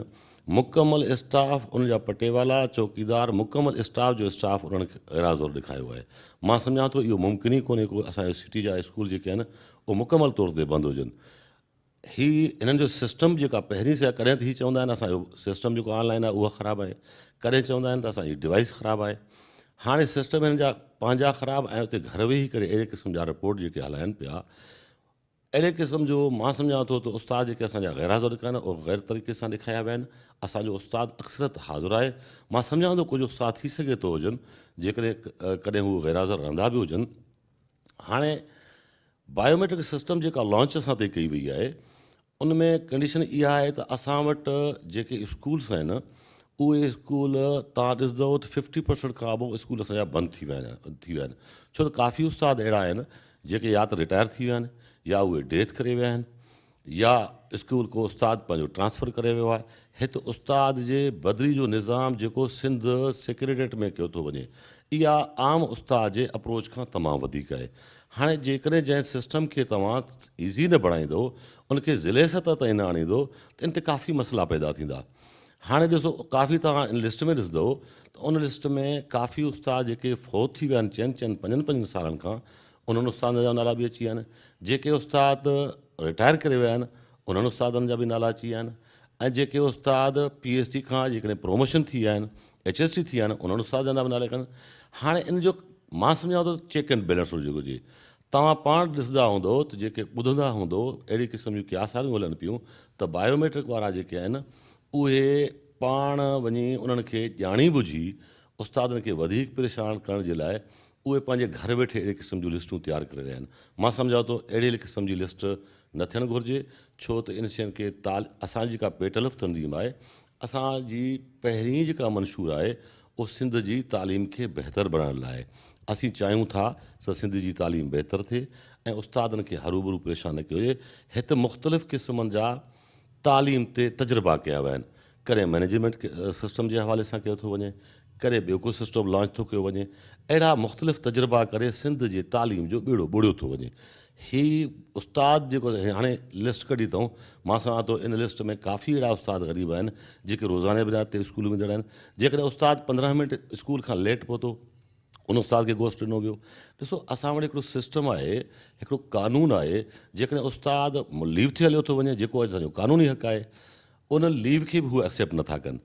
مڪمل اسٽاف ان جا پٽيوالا، چوڪيدار مڪمل اسٽاف جو اسٽاف انهن کي غير حاضر ڏيکايو آهي. مان سمجهان ٿو اهو ممڪن ئي ڪونهي ڪو اسان جو سٽي جا اسڪول جيڪي آهن اهي مڪمل طور تي بند هجن. هي انهن جو سسٽم جيڪا پهرين سان ڪڏهن ته هي چوندا آهن اسان جو سسٽم جيڪو آن لائن آهي اهو خراب آهي ڪڏهن چوندا آهن ته اسان جي ڊوائس خراب آهي هاڻي سسٽم هنن جا پنهنجا خراب ۽ اتي گهر ويهي ڪري اهڙي قسم جا رپورٽ جيڪي هلائن پيا اهڙي قسم جو مان سمجهان ٿو ته استاد جيڪي اسان جا غير حاضر ڏيکاريا آهن اهي غير طريقي سان ڏيکاريا ويا آهن اسان جو استاد اڪثريت حاضر آهي مان سمجهان ٿو ڪجهه استاد ٿي سگهي ٿو هجن جيڪڏهن ڪڏهن هو غير حاضر رهندا به هجن هاڻي بايوميٽرڪ سسٽم جيڪا لانچ اسان تي ڪئي وئي آهي ان ۾ ڪنڊيشن اها آهي ته اسان وٽ جيڪي اسڪولس آهن اهي اسڪول تان ڏسندو ته ففٽي پرسنٽ کان ابو اسڪول اسان جا بند ٿي ويا آهن ٿي ويا آهن ڇو ته ڪافي استاد اهڙا آهن جيڪي يا ته رٽائر ٿي ويا آهن يا اهي ڊيٿ ڪري ويا آهن يا اسڪول ڪو استاد پنهنجو ٽرانسفر ڪري ويو آهي. هت استاد جي بدلي جو نظام جيڪو سنڌ سيڪريٽريٽ ۾ ڪيو ٿو وڃي اها عام استاد جي اپروچ کان تمام وڌيڪ آهي. هاڻي جيڪڏهن جنهن سسٽم کي توهان ايزي نه بڻائيندو ان کي ضلعي سطح تائين نه آڻيندو ته ان تي ڪافي مسئلا پيدا ٿيندا. هاڻي ڏسو ڪافي توهان ان لسٽ ۾ ڏسندو ته ان لسٽ ۾ ڪافي استاد جيڪي فوت ٿي ويا آهن چئن چئن پنجن پنجن سالن کان انهن استادن جا نالا به اچي ويا آهن، جيڪي استاد رٽائر ڪري ويا آهن انهن استادن جا به نالا اچي ويا آهن ۽ جيڪي استاد پي ايڇ ڊي کان جيڪڏهن پروموشن ٿي ويا آهن ايڇ ايس ٽي ٿي ويا آهن انهن استادن جا به نالا ڪن هاڻي ان جو مان سمجهان ٿو چيڪ اينڊ بيلنس هجي گهرجي توهان پاڻ ڏسندا هوندو ته جيڪي ٻڌندا هوندو اهڙي قسم جون قياساريون هلن پيون ته بايوميٽرڪ وارا جيڪي آهن اهي پاڻ وڃي انهن کي ڄاڻي ٻجهي استادن کي وڌيڪ پريشان ڪرڻ جي لاء اهي پنهنجي گهر ويٺي اهڙي قسم جون لسٽون تيار ڪري رهيا آهن. مان سمجهان ٿو اهڙي قسم جي لسٽ نه ٿيڻ گهرجي ڇو ته ان شين کي تال اسان جي جيڪا پيٽلف تنظيم آهي اسان جي پهرين جيڪا منشور آهي اهو سنڌ جي تعليم کي بهتر بڻائڻ لاء آهي. اسين چاهيون ٿا ته سنڌ جي تعليم بهتر ٿئي ۽ استادن کي هروڀرو پريشان نه ڪيو وڃي. هت مختلف قسمن جا تعليم تي تجربا ڪيا ويا آهن. ڪڏهن مئنيجمينٽ سسٽم جي حوالي سان ڪيو ٿو وڃي، ڪڏهن ٻيو ڪو سسٽم لانچ ٿو ڪيو وڃي. اهڙا مختلف تجربا ڪري سنڌ جي تعليم جو ٻيڙو ٻوڙيو ٿو وڃي. هي استاد جيڪو هاڻي لسٽ ڪڍي اٿئون، مان سمجهان ٿو ان لسٽ ۾ ڪافي اهڙا استاد غريب آهن جيڪي روزاني بنياد تي اسڪول ويندڙ آهن. جيڪڏهن استاد 15 منٽ اسڪول کان ليٽ پهتو ان استاد کي گوسٽ ڏنو ويو. ڏسو اسان وٽ هڪڙو سسٽم آهي، هڪڙو قانون آهي، جيڪڏهن استاد ليو ٿي هليو ٿو وڃي جيڪو اسان جو قانوني حق آهي، ان ليو کي به هو ايڪسيپٽ نٿا ڪن.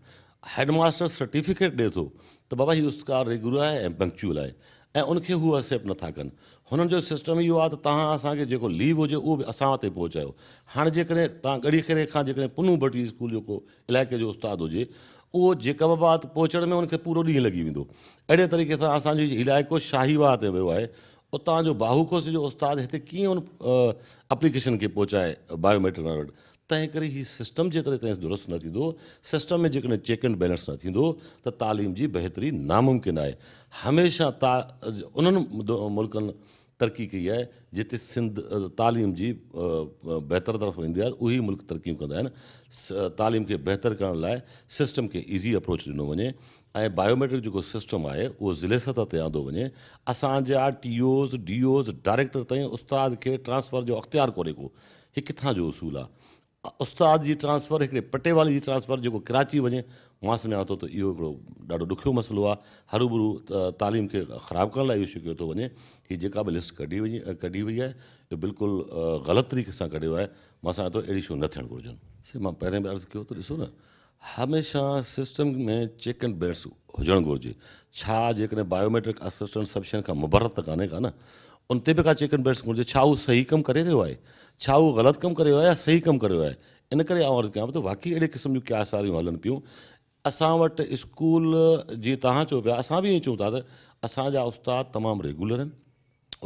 هيڊ ماستر سرٽيفڪيٽ ڏئي ٿو ته بابا هي استاد ريگيولر آهي ۽ پنڪچوئل آهي ۽ ان کي هو ايڪسيپٽ نٿا ڪن. هنن جو سسٽم اهو آهي ته توهان اسان کي جيڪو ليو هجي اهو به اسان تي پهچايو. هاڻي جيڪڏهن توهان ڳڙهي خيري کان جيڪڏهن پنهون ڀٽي اسڪول جو ڪو علائقي جو استاد هجي اهو جيڪب آباد پهچڻ ۾ ان کي پورو ڏينهن لڳي ويندو. اهڙي طريقي سان اسان جو هي علائقو شاهي واهه تي ويو آهي اتان جو باهو کوسي جو استاد هتي ڪيئن ان اپليڪيشن کي پهچائي بايو ميٽرڪ وارن وٽ. تنهن ڪري هي سسٽم جيتري تائين درست نه ٿيندو، سسٽم ۾ جيڪڏهن چيڪ اينڊ بيلنس نه ٿيندو ته تعليم جي بهتري ناممڪن آهي. هميشه انهن ملڪن ترقي ڪئي آهي جتي سنڌ تعليم جي بهتر طرف ويندي آهي اهي ئي ملڪ ترقيون ڪندا آهن. تعليم کي بهتر ڪرڻ لاء سسٽم کي ايزي اپروچ ڏنو وڃي ۽ بايوميٽرڪ جيڪو سسٽم آهي اهو ضلعي سطح تي آندو وڃي. اسان جا ٽي اوز، ڊي اوز، ڊائريڪٽر تائين استاد کي ٽرانسفر جو اختيار ڪونهي ڪو. هي ڪٿان جو اصول آ؟ استاد جي ٽرانسفر هڪڙي پٽيوالي جي ٽرانسفر جيڪو ڪراچي وڃي مان سمجهان ٿو ته اهو هڪڙو ڏاڍو ڏکيو مسئلو آ. هروڀرو تعليم کي خراب ڪرڻ لاء اهو شيء ڪيو ٿو وڃي. هي جيڪا به لسٽ ڪڍي وڃي ڪڍي وئي آهي اهو بلڪل غلط طريقي سان ڪڍيو آهي. مان سمجهان ٿو اهڙي شيون نه ٿيڻ گهرجن. سي مان پهرين به عرض ڪيو ته ڏسو نه هميشه سسٽم ۾ چيڪ اينڊ بيلنس هجڻ گهرجي. ڇا جيڪڏهن بايوميٽرڪ اسسٽنٽ سڀ شين کان مبرت ته ڪانهي ڪا نه؟ ان تي به ڪا چيڪ اينڊ بيلنس گهرجي. ڇا هو صحيح ڪم ڪري رهيو آهي؟ ڇا هو غلط ڪم ڪري رهيو آهي يا صحيح ڪم ڪري رهيو آهي؟ ان ڪري آئون عرض ڪيان پيو ته واقعي اهڙي قسم جون قياساريون هلن پيون. اسان وٽ اسڪول جيئن توهان چئو پيا اسان به ائين چئون ٿا ته اسان جا استاد تمام ريگيولر آهن.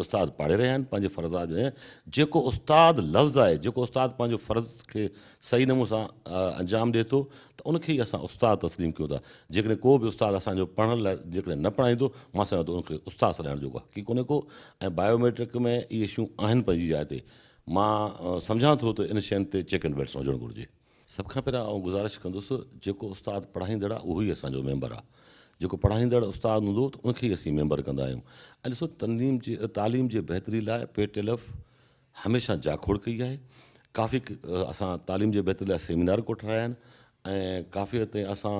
استاد پاڙهي رهيا آهن پنهنجي فرض ادا ڪري جيڪو استاد لفظ آهي جيڪو استاد پنهنجو فرض کي صحيح نموني سان انجام ڏئي ٿو ته ان کي ئي اسان استاد تسليم ڪيون ٿا جيڪڏهن ڪو به استاد اسانجو پڙهڻ لاء جيڪڏهن نه پڙهائيندو مان سمجهان ٿو ان کي استاد سڏائڻ جو حق ئي ڪونهي ڪو ۽ بايوميٽرڪ ۾ اهي شيون آهن پنهنجي جاء تي مان سمجهان ٿو ته ان شين تي چيڪ اينڊ بيلنس هجڻ گهرجي. سڀ کان پهريان آئون گذارش ڪندس جيڪو استاد پڙهائيندڙ آهي اهو ئي اسان جو ميمبر آهي جيڪو پڙهائيندڙ استاد هوندو ته ان کي ئي اسين ميمبر ڪندا آهيون ۽ ڏسو تنظيم جي تعليم جي بهتري لاء پي ٽي ايف هميشه جاکوڙ ڪئي آهي ڪافي اسان تعليم جي بهتري لاء سيمينار ڪوٺرايا آهن ۽ ڪافي حد تائين اسان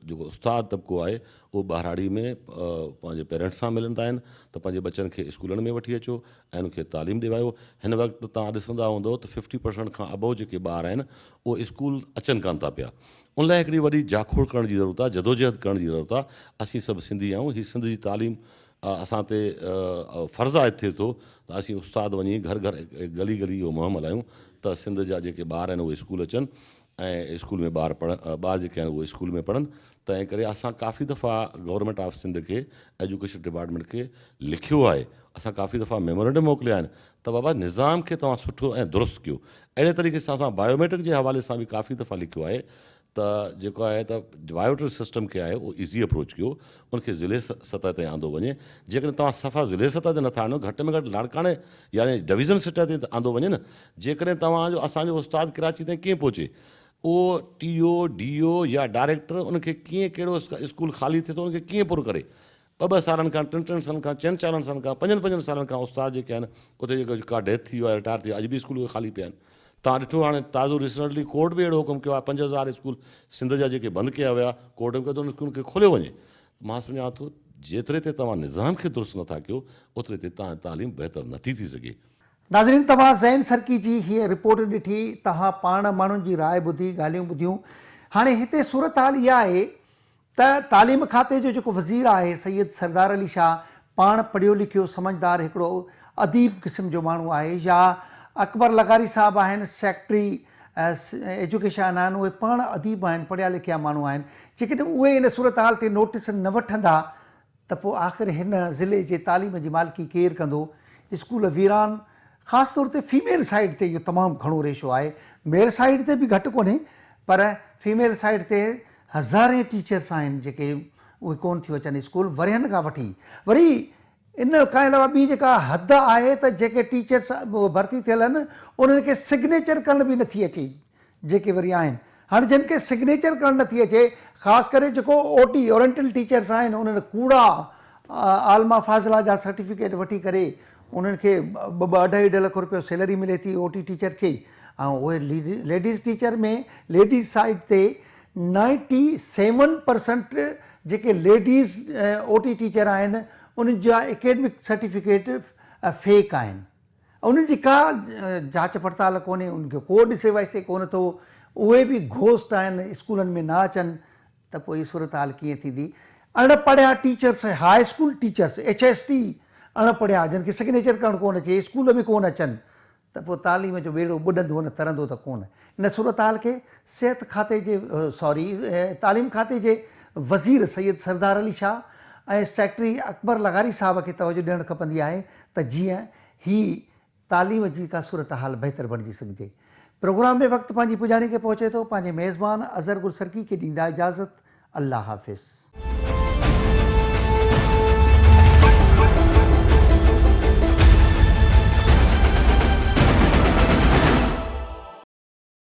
جيڪو استاد طبقو آهي اهو ٻهراڙي ۾ پنهنجي پيرنٽس سان ملندا آهن ته پنهنجي ٻچن کي اسڪولن ۾ وٺي اچو ۽ انهن کي تعليم ڏيوايو. هن وقت توهان ڏسندا هوندؤ ته ففٽي پرسنٽ کان ابو جيڪي ٻار آهن اهي اسڪول اچن ڪانه ٿا پيا. ان لاء هڪڙي وڏي جاکوڙ ڪرڻ جي ضرورت آهي، جدوجهد ڪرڻ جي ضرورت آهي. اسين سڀ سنڌي آهيون، هي سنڌ جي تعليم اسان تي فرض عائد ٿئي ٿو ته اسين استاد وڃي گهر گهر گلي گلي اهو مهم هلايون ته سنڌ جا جيڪي ٻار آهن اهي اسڪول اچن ۽ اسڪول ۾ ٻار پڙهن ٻار جيڪي آهن اهي اسڪول ۾ پڙهن تنهن ڪري اسان ڪافي دفعا گورنمينٽ آف سنڌ کي ايجوڪيشن ڊپارٽمينٽ کي لکيو آهي اسان ڪافي دفعا ميمورنڊم موڪليا آهن ته بابا نظام کي توهان سٺو ۽ درست ڪيو اهڙي طريقي سان اسان بايوميٽرڪ جي حوالي سان به ڪافي دفعا لکيو آهي ته جيڪو آهي ته بايوميٽرڪ سسٽم کي آهي اهو ايزي اپروچ ڪيو ان کي ضلعي سطح تائين آندو وڃي جيڪڏهن توهان صفا ضلعي سطح تي نٿا آڻيو گهٽ ۾ گهٽ لاڙڪاڻي يعني ڊويزن سطح تي ته آندو وڃي نه جيڪڏهن توهان جو اسان جو استاد ڪراچي تائين ڪيئن پهچي اهو ٽي او، ڊي او يا ڊائريڪٽر ان کي ڪيئن ڪهڙو اسڪول خالي ٿئي ٿو ان کي ڪيئن پر ڪري ٻه ٻه سالن کان ٽن ٽن سالن کان چئن چارن سالن کان پنجن پنجن سالن کان استاد جيڪي آهن اتي جيڪو ڪا ڊيٿ ٿي ويو آهي رٽائر ٿي ويو اڄ به اسڪول اهي خالي پيا آهن توهان ڏٺو هاڻي تازو ريسنٽلي ڪورٽ به اهڙو حڪم ڪيو آهي 5000 اسڪول سنڌ جا جيڪي بند ڪيا ويا ڪورٽ حڪم ڪيو ته ان اسڪول کي کوليو وڃي مان سمجهان ٿو جيتري تي توهان نظام کي درست نٿا ڪيو اوتري تي توهان تعليم بهتر نٿي ٿي سگهي. ناظرين توهان زين سرڪي جي هيء رپورٽ ڏٺي، توهان پاڻ ماڻهن جي راء ٻڌي، ڳالهيون ٻڌيون. هاڻي هتي صورتحال اها آهي ته تعليم کاتي جو جيڪو وزير آهي سيد سردار علي شاهه پاڻ پڙهيو لکيو سمجهدار هڪڙو اديب قسم جو ماڻهو آهي يا اڪبر لغاري صاحب آهن سيڪريٽري ايجوڪيشن آهن اهي پاڻ اديب آهن پڙهيا لکيا ماڻهو آهن جيڪڏهن اهي ان صورتحال تي نوٽيس نه وٺندا ته پوء آخر هن ضلعي جي تعليم جي مالڪي ڪير ڪندو؟ اسڪول ويران، خاص طور تي فيميل سائيڊ تي اهو تمام گهڻو ريشو آهي، ميل سائيڊ تي به گهٽ ڪونهي پر فيميل سائيڊ تي هزارين ٽيچرس آهن جيڪي اهي ڪونه ٿيون اچن اسڪول ورهين کان وٺي وري ان کان علاوه ٻي جيڪا حد آهي ته جيڪي ٽيچرس ڀرتي ٿيل آهن انهن کي سگنيچر ڪرڻ به نٿي اچي جيڪي وري آهن. هاڻي جن کي سگنيچر ڪرڻ نٿي اچي خاص ڪري جيڪو او ٽي اورينٽل ٽيچرس آهن انهن ڪوڙا عالمه فاضله جا سرٽيفڪيٽ وٺي ڪري انهن کي ٻه ٻه اڍائي اڍائي لک روپيو سيلري ملي ٿي او ٽي ٽيچر کي ۽ اهي ليڊيز ٽيچر ۾ ليڊيز سائيڊ تي نائنٽي سيون پرسنٽ جيڪي ليڊيز او ٽي ٽيچر آهن انهن جا اڪيڊمڪ سرٽيفڪيٽ فيڪ آهن انهن جي ڪا جاچ پڙتال ڪونهي، انهن کي ڪو ڏسي وائسي ڪونه ٿو، اهي به گهوسٽ آهن، اسڪولن ۾ نه اچن ته پوء هي صورتحال ڪيئن ٿيندي؟ اڻ پڙهيا teachers, high school teachers, H S T اڻ پڙهيا جن کي سگنيچر ڪرڻ ڪونه اچي، اسڪول ۾ ڪونه اچن ته پوء تعليم جو ٻيڙو ٻڏندو نه ترندو ته ڪونه. ان صورتحال کي صحت کاتي جي سوري تعليم کاتي جي وزير سيد سردار علي شاهه ۽ سيڪريٽري اڪبر لغاري صاحب کي توجه ڏيڻ کپندي آهي ته جيئن هي تعليم جي ڪا صورتحال بهتر بڻجي سگهجي. پروگرام ۾ وقت پنهنجي پڄاڻي کي پهچي ٿو. پنهنجي ميزبان اظهر گل سرڪي کي ڏيندا اجازت. الله حافظ.